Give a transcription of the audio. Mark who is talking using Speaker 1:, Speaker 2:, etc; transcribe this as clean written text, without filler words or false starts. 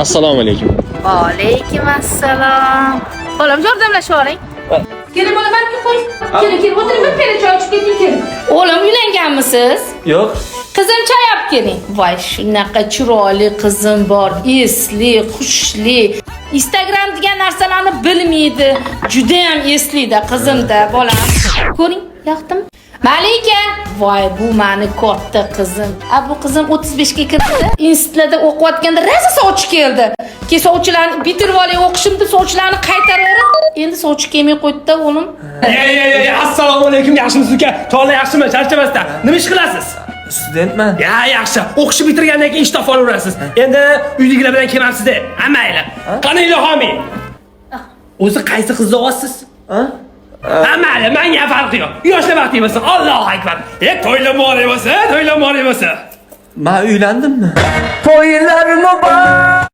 Speaker 1: Assalomu alaykum.
Speaker 2: Alaykum assalom. Bolam, yordamlashib oling. Keling, bolam, maniki qo'y. Keling, keling, o'tiring, bir piyola choy ichib keting, keling. O'g'lim, uylanganmisiz?
Speaker 1: Yo'q.
Speaker 2: Qizim, choy olib keling. Voy, shunaqa chiroyli qizim bor, esli, hushli. Instagram degan narsalarni bilmaydi. Juda ham eslida qizimda, bolam. Ko'ring, yoqdimi? Malika! Voy, bu mani katta qizim. A, bu qizim 35 ga kirdi. Institutlarda o'qiyotganda rosa sovchi keldi. Keyin sovchilarni bitirib olay o'qishimni, sovchilarni qaytaraverib, endi sovchi kelmay qo'ydi-da, o'g'lim.
Speaker 3: Ye, ye, ye, assalomu alaykum, yaxshimisiz, uka? Tog'lar yaxshimi? Charchamasdan. Nima ish qilasiz?
Speaker 1: Studentman.
Speaker 3: Ya, yaxshi. O'qishni bitirgandan keyin ish topib olaverasiz. Endi uydagilar bilan kelmabsiz-da. Ha, mayli. Qani Ilhomiy? O'zi qaysi qizni olasiz?
Speaker 1: Ha?
Speaker 3: Ha, mayli, menga farqi yo'q. Yoshlar baxtli bo'lsin. Allohu akbar. E, to'ylar muborak bo'lsin, to'ylar muborak bo'lsin.
Speaker 1: Men uylandimmi?
Speaker 4: To'ylar muborak.